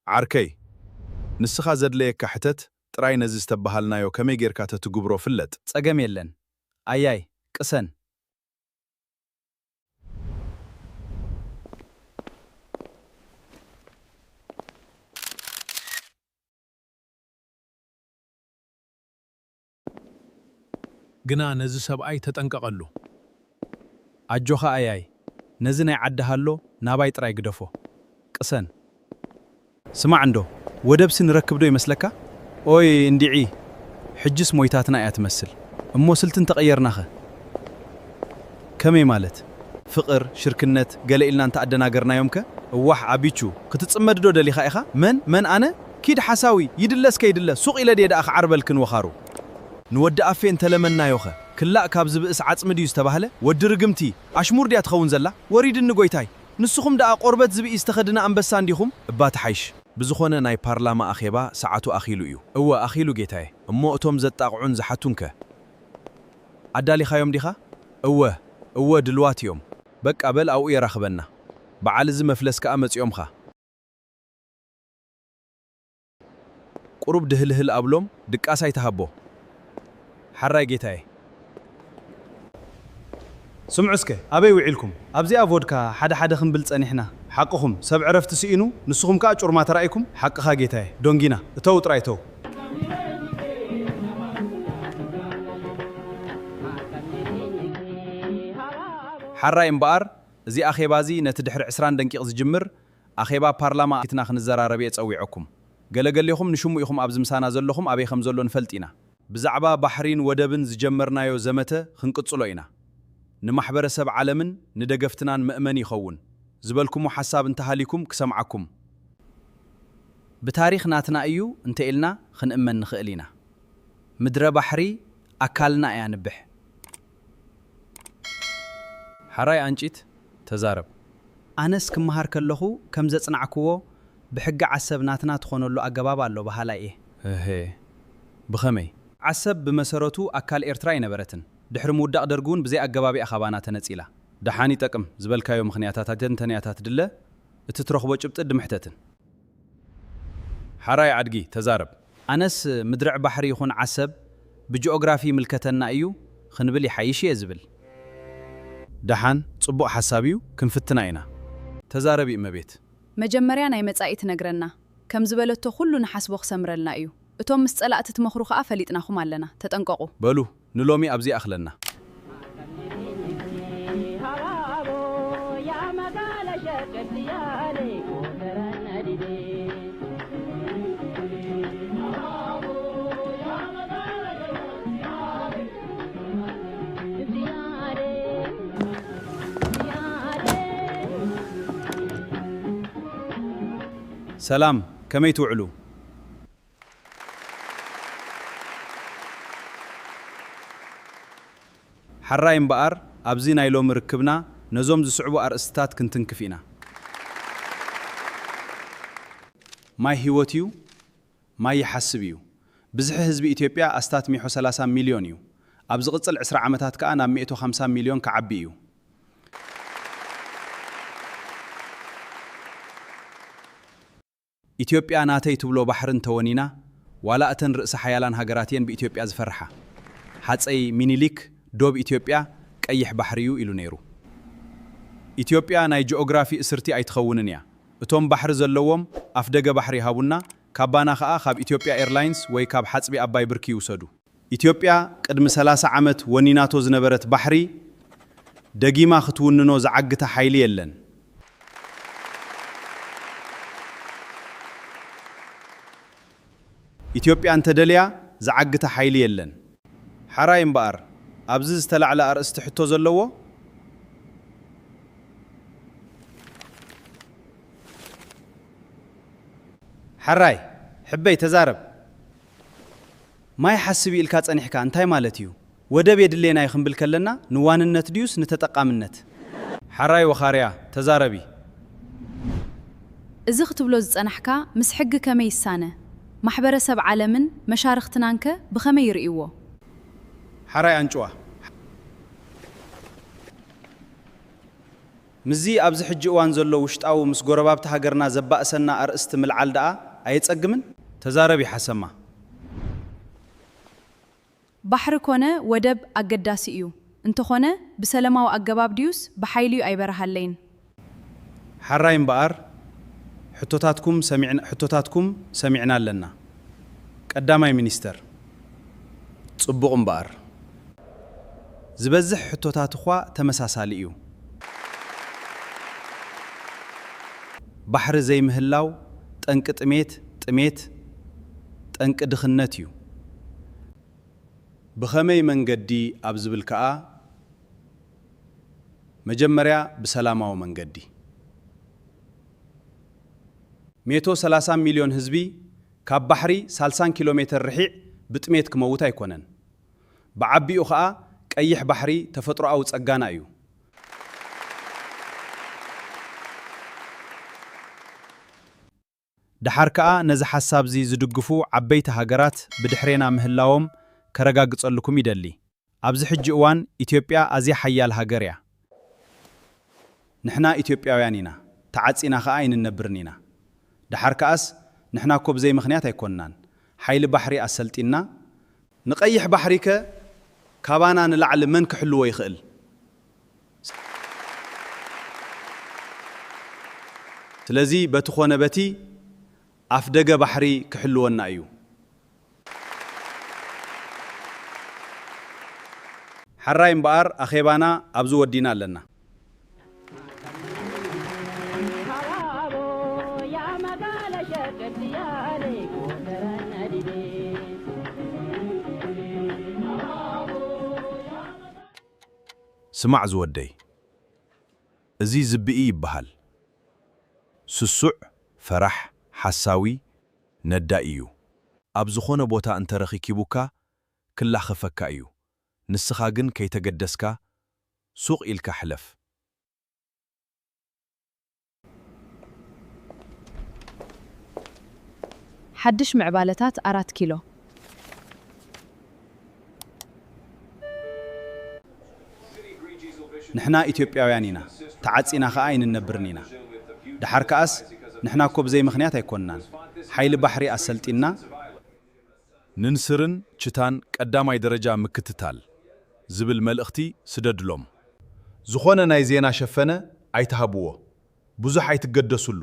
ዓርከይ፣ ንስኻ ዘድለየካ ሕተት ጥራይ ነዚ ዝተበሃልናዮ ከመይ ጌርካ ተትግብሮ ፍለጥ። ጸገም የለን። ኣያይ፣ ቅሰን። ግና ነዚ ሰብኣይ ተጠንቀቐሉ። ኣጆኻ ኣያይ፣ ነዚ ናይ ዓዲ ሃሎ ናባይ ጥራይ ግደፎ። ቅሰን። ስማዕ እንዶ፣ ወደብሲ ንረክብ ዶ ይመስለካ? ኦይ እንዲዒ፣ ሕጅስ ሞይታትና እያ ትመስል። እሞ ስልቲ እንተቐየርናኸ? ከመይ ማለት? ፍቕር፣ ሽርክነት፣ ገለ ኢልና እንተኣደናገርናዮምከ? እዋሕ ኣቢቹ፣ ክትጽመድ ዶ ደሊኻ ኢኻ? መን? መን ኣነ? ኪድ ሓሳዊ፣ ይድለስ ከይድለስ፣ ሱቕ ኢለ ድየ ደኣ ክዓርበልክን ወኻሩ? ንወዲ ኣፌ እንተለመንናዮኸ? ክላእ ካብ ዝብእስ ዓጽሚ ድዩ ዝተባህለ? ወዲ ርግምቲ፣ ኣሽሙር ድያ ትኸውን ዘላ? ወሪድኒ ጎይታይ! ንስኹም ደኣ ቆርበት ዝብኢ ዝተኸድነ ኣንበሳ እንዲኹም? እባ ትሓይሽ። ብዝኾነ ናይ ፓርላማ ኣኼባ ሰዓቱ ኣኺሉ እዩ። እወ፣ ኣኺሉ ጌታየ። እሞ እቶም ዘጣቕዑን ዝሓቱንከ? ኣዳሊኻዮም ዲኻ? እወ፣ እወ፣ ድልዋት እዮም። በቃ በል ኣብኡ የራኽበና። በዓል እዚ መፍለስ ከኣ መጺኦምኻ። ቁሩብ ድህልህል ኣብሎም፣ ድቃስ ኣይትሃቦ። ሓራይ ጌታየ። ስምዑ እስከ፣ ኣበይ ውዒልኩም? ኣብዚኣ ቮድካ ሓደ ሓደ ክንብል ጸኒሕና። ሓቅኹም፣ ሰብ ዕረፍቲ ስኢኑ፣ ንስኹም ከኣ ጩርማ ተራኢኩም? ሓቅኻ ጌታየ፣ ዶንጊና። እተው ጥራይ እተው። ሓራይ እምበኣር፣ እዚ ኣኼባ እዚ ነቲ ድሕሪ ዕስራን ደንቂቕ ዝጅምር ኣኼባ ፓርላማ ኣቲትና ክንዘራረብ እየ ጸዊዐኩም። ገለገሌኹም ንሽሙ ኢኹም ኣብዚ ምሳና ዘለኹም፣ ኣበይ ከም ዘሎ ንፈልጥ ኢና። ብዛዕባ ባሕሪን ወደብን ዝጀመርናዮ ዘመተ ክንቅጽሎ ኢና። ንማሕበረሰብ ዓለምን ንደገፍትናን መእመኒ ይኸውን ዝበልኩሞ ሓሳብ እንተሃሊኩም ክሰምዓኩም። ብታሪኽ ናትና እዩ እንተ ኢልና ክንእመን ንኽእል ኢና። ምድረ ባሕሪ ኣካልና እያ ንብሕ። ሓራይ ኣንጪት፣ ተዛረብ። ኣነስ ክመሃር ከለኹ ከም ዘጽናዕክዎ፣ ብሕጊ ዓሰብ ናትና ትኾነሉ ኣገባብ ኣሎ በሃላይ እየ። እሄ፣ ብኸመይ? ዓሰብ ብመሰረቱ ኣካል ኤርትራ ኣይነበረትን። ድሕሪ ምውዳቕ ደርጊ እውን ብዘይ ኣገባብ እያ ካባና ተነጺላ። ደሓን ይጠቅም ዝበልካዮ ምኽንያታት ኣተንተንያታት ድለ፣ እቲ ትረኽቦ ጭብጢ ድምሕተትን። ሓራይ ኣድጊ፣ ተዛረብ። ኣነስ ምድረዕ ባሕሪ ይኹን ዓሰብ ብጂኦግራፊ ይምልከተና እዩ ክንብል ይሓይሽ እየ ዝብል። ደሓን፣ ጽቡቕ ሓሳብ እዩ፣ ክንፍትና ኢና። ተዛረቢ እመቤት። መጀመርያ ናይ መጻኢ ትነግረና ከም ዝበለቶ ኩሉ ንሓስቦ ክሰምረልና እዩ። እቶም ምስ ጸላእቲ ትመኽሩ ከኣ ፈሊጥናኹም ኣለና፣ ተጠንቀቑ። በሉ፣ ንሎሚ ኣብዚ ይኣኽለና። ሰላም፣ ከመይ ትውዕሉ? ሓራይ እምበኣር፣ ኣብዚ ናይ ሎሚ ርክብና ነዞም ዝስዕቡ ኣርእስትታት ክንትንክፍ ኢና። ማይ ህይወት እዩ፣ ማይ ይሓስብ እዩ። ብዝሒ ህዝቢ ኢትዮጵያ ኣስታት ሚእቲ ሰላሳ ሚልዮን እዩ። ኣብ ዝቕጽል ዕስራ ዓመታት ከኣ ናብ ሚእቲ ሓምሳ ሚልዮን ክዓቢ እዩ። ኢትዮጵያ ናተይ ትብሎ ባሕሪ እንተወኒና፣ ዋላ እተን ርእሰ ሓያላን ሃገራት እየን ብኢትዮጵያ ዝፈርሓ። ሃጸይ ሚኒሊክ ዶብ ኢትዮጵያ ቀይሕ ባሕሪ እዩ ኢሉ ነይሩ። ኢትዮጵያ ናይ ጂኦግራፊ እስርቲ ኣይትኸውንን እያ። እቶም ባሕሪ ዘለዎም ኣፍደገ ባሕሪ ይሃቡና፣ ካባና ኸኣ ካብ ኢትዮጵያ ኤርላይንስ ወይ ካብ ሓጽቢ ኣባይ ብርኪ ይውሰዱ። ኢትዮጵያ ቅድሚ ሰላሳ ዓመት ወኒናቶ ዝነበረት ባሕሪ ደጊማ ክትውንኖ ዝዓግታ ሓይሊ የለን። ኢትዮጵያ እንተደልያ ዝዓግታ ሓይሊ የለን። ሓራይ እምበኣር፣ ኣብዚ ዝተላዕለ ኣርእስቲ ሕቶ ዘለዎ? ሓራይ፣ ሕበይ ተዛረብ። ማይ ሓስብ ኢልካ ጸኒሕካ እንታይ ማለት እዩ? ወደብ የድልየና እዩ ክንብል ከለና ንዋንነት ድዩስ ንተጠቃምነት? ሓራይ ወኻርያ፣ ተዛረቢ። እዚ ክትብሎ ዝጸናሕካ ምስ ሕጊ ከመይ ይሳነ? ማሕበረሰብ ዓለምን መሻርኽትናንከ ብኸመይ ይርእይዎ? ሓራይ ኣንጭዋ። ምስዚ ኣብዚ ሕጂ እዋን ዘሎ ውሽጣዊ ምስ ጎረባብቲ ሃገርና ዘባእሰና ኣርእስቲ ምልዓል ደኣ ኣየጸግምን? ተዛረቢ ሓሰማ። ባሕሪ ኮነ ወደብ ኣገዳሲ እዩ። እንተኾነ ብሰለማዊ ኣገባብ ድዩስ ብሓይሊዩ ኣይበረሃለይን። ሓራይ እምበኣር ሕቶታትኩም ሰሚዕና ሕቶታትኩም ሰሚዕና ኣለና። ቀዳማይ ሚኒስተር። ጽቡቕ እምበኣር ዝበዝሕ ሕቶታትኳ ተመሳሳሊ እዩ። ባሕሪ ዘይምህላው ጠንቂ ጥሜት፣ ጥሜት ጠንቂ ድኽነት እዩ። ብኸመይ መንገዲ ኣብ ዝብል ከኣ፣ መጀመርያ ብሰላማዊ መንገዲ። ሜቶ ሰላሳ ሚልዮን ህዝቢ ካብ ባሕሪ ሳልሳን ኪሎ ሜተር ርሒቕ ብጥሜት ክመውት ኣይኮነን። ብዓቢኡ ኸኣ ቀይሕ ባሕሪ ተፈጥሮኣዊ ጸጋና እዩ። ደሓር ከኣ ነዚ ሓሳብዚ ዝድግፉ ዓበይቲ ሃገራት ብድሕሬና ምህላዎም ከረጋግጸልኩም ይደሊ። ኣብዚ ሕጂ እዋን ኢትዮጵያ ኣዝያ ሓያል ሃገር እያ። ንሕና ኢትዮጵያውያን ኢና፣ ተዓጺና ከኣ ኣይንነብርን ኢና። ደሓር ከኣስ ንሕና እኮ ብዘይ ምኽንያት ኣይኮንናን። ሓይሊ ባሕሪ ኣሰልጢንና። ንቐይሕ ባሕሪከ ካባና ንላዕሊ መን ክሕልዎ ይኽእል? ስለዚ በቲ ኾነ በቲ ኣፍደገ ባሕሪ ክሕልወና እዩ። ሓራይ እምበኣር ኣኼባና ኣብዚ ወዲና ኣለና። ስማዕ ዝወደይ፣ እዚ ዝብኢ ይበሃል። ስሱዕ፣ ፈራሕ፣ ሓሳዊ፣ ነዳኢ እዩ። ኣብ ዝኾነ ቦታ እንተ ረኺኪቡካ ክላኸፈካ እዩ። ንስኻ ግን ከይተገደስካ ሱቕ ኢልካ ሕለፍ። ሓድሽ ምዕባለታት ኣራት ኪሎ። ንሕና ኢትዮጵያውያን ኢና፣ ተዓጺና ኸኣ ኣይንነብርን ኢና። ደሓር ከኣስ ንሕና እኮ ብዘይ ምኽንያት ኣይኮንናን። ሓይሊ ባሕሪ ኣሰልጢንና፣ ንንስርን ችታን ቀዳማይ ደረጃ ምክትታል ዝብል መልእኽቲ ስደድሎም። ዝኾነ ናይ ዜና ሸፈነ ኣይትሃብዎ፣ ብዙሕ ኣይትገደሱሉ።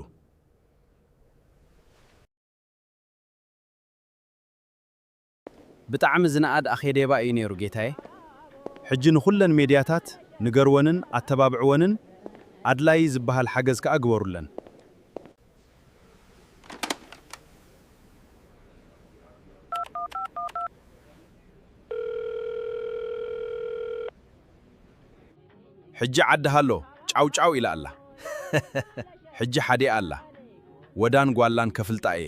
ብጣዕሚ ዝነኣድ ኣኼዴባ እዩ ነይሩ ጌታየ። ሕጂ ንኹለን ሜድያታት ንገርወንን ኣተባብዕወንን ኣድላዪ ዝበሃል ሓገዝ ከኣ ግበሩለን። ሕጂ ዓዲ ሃሎ ጫው ጫው ኢላ ኣላ። ሕጂ ሓዲኣ ኣላ። ወዳን ጓላን ከፍልጣ እየ።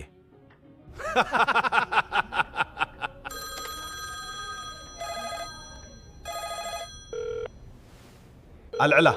ኣልዕላ።